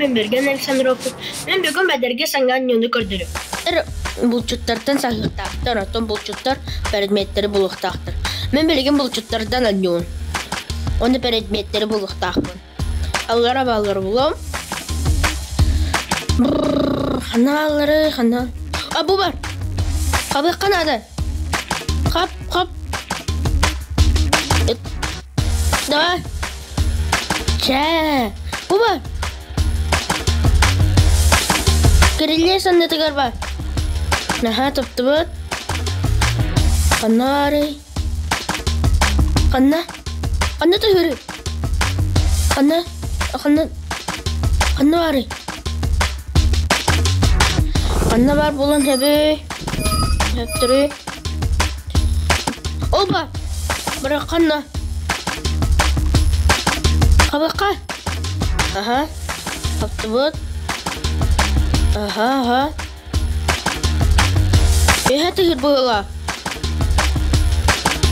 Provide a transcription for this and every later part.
Мин Бэргэн Александровпун. Мин бүгүн бэдэргэ саҥа оонньууну көрдөрүм. Булчуттартан саһыахтаахтар, оттон булчуттар предметтэри булуохтаахтар. Мин билигин булчуттардан оонньуум. Уонна предметтэри булуохтаахпын. Аллара бааллары булуом. Ханна бааллары, ханна? А, бу бар! Хабыахха наада. Хап, хап. Давай. Чэ, бу бар. Кириллиэ саннытыгар бар. Наһаа туттубут. Ханна баарый? Ханна? Ханна түһүрүй? Ханна? Ханна? Ханна баарый? Ханна баар буолан сөбүй? Сөптөрүй? Ол баар. Бырах ханна? Хабахха. Аха. Хаптыбыт. Аха, аха. Эһэ тыһыр быһыла.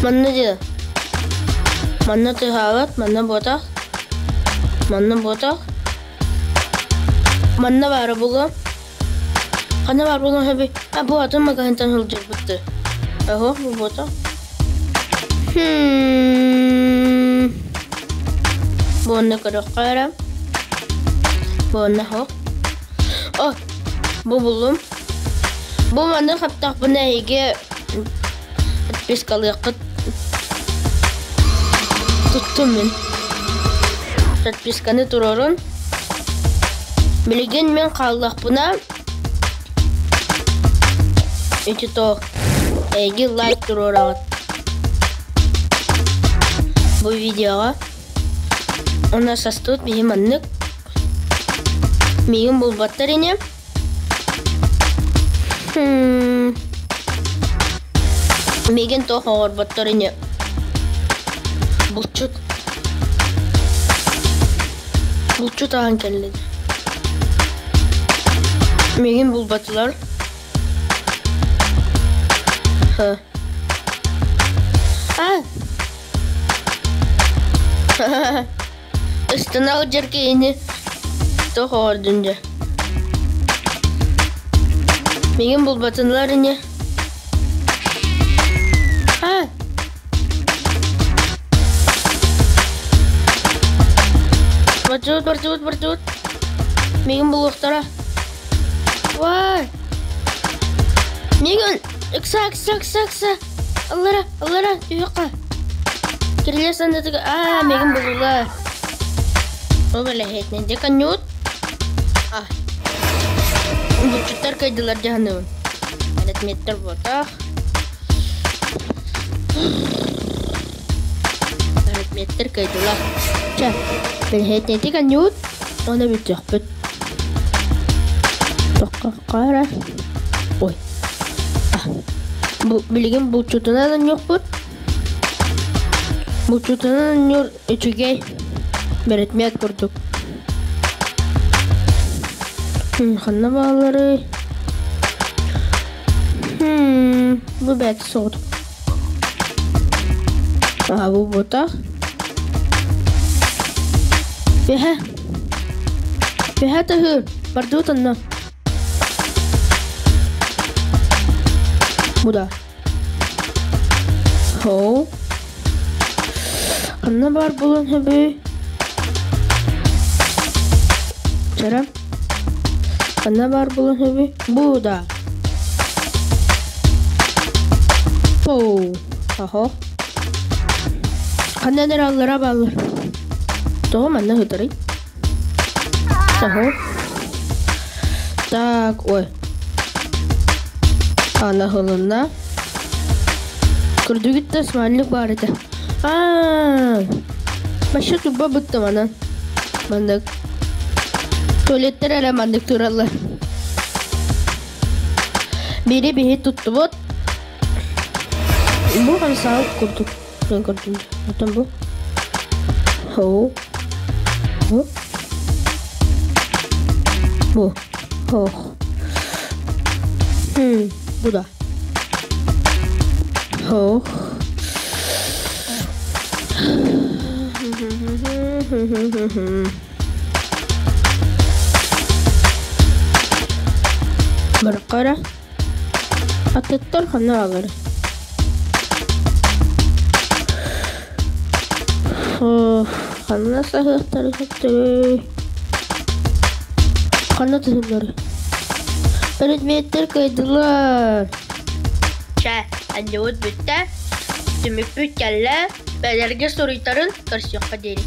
Манна дии. Манна тыһаабат, манна буотах. Манна буотах. Манна баара буолуо. Ханна баар буолуон сөбүй? А, бу атын магаһыынтан сылдьарбыт Оһо, бу буотах. Хм. Бу онно көрүөххэ эрэ. Бу онно оһох. О, бу буллум. Бу маннык хаптахпына эһиги подпискалыаххыт. Туттум мин. Подписканы туруорун. Билигин мин хааллахпына ити то эһиги лайк туруораҕыт. Бу видеоҕа уонна састыбыт биһи маннык миигин булбаттар ини. Миигин туох оҥорботтор ини. Булчут. Булчут аһан кэллин. Миигин булбатылар. Ха. А! Ыстана сылдьар киһини туох оҥордун дьэ? Миигин булбатыннар ини. Аа! Бардыбыт, бардыбыт, бардыбыт. Миигин булуохтара. Вай! Миигин ыкса, ыкса, ыкса, ыкса. Аллара, аллара, түһүөххэ. Кирилэ саннытыгар аа, миигин буллулар. Ол бэлэһиэтинэн дьэ конньуут. А. Булчуттар кыайдылар дьаһаныбын. Предметтер буотах. Предметтер кыайдылар. Чэ, бэлэһиэтинэн конньуут. Оны бүтүөхпүт. Тоххоххо Ой. Бу билигин булчутунан онньуохпут. Булчутунан онньуур үчүгэй бэрэтмиэт курдук. Ханна баалларый? Бу бэт соҕотох. А бу буотах. Бэһэ. Бэһэ тыһы. Бардыбыт онно. Бу да. Хоу. Ханна баар буолуон сөбүй? Чара. Ханна баар буолуон сөбүй? Бу да. Оу. Ахо. Ханна эрэ аллара бааллар. Тоҕо манна сытарый? Ага. Так, ой. Анаһылынна. Көрдүгүт да смайлик баар этэ. Аа, вообще турба бытта манан. Маннык. Туалеттар эрэ маннык тураллар. Бири биһи туттубут. Бу хамсаабыт курдук. Мен көрдүм. Оттон бу. Хоу. Бу. Бу. Хох. Бу да. Хох. Барыкка эрэ. Атыттар ханна бааллар? Ханна саһыахтары сөптөрүй? Ханна тыһыллар? Предметтэр кыайдылар. Чэ, анньыбыт бүттэ. Түмүкпүт кэллэ. Бэлэргэ суруйтарын көрсүөххэ диэри.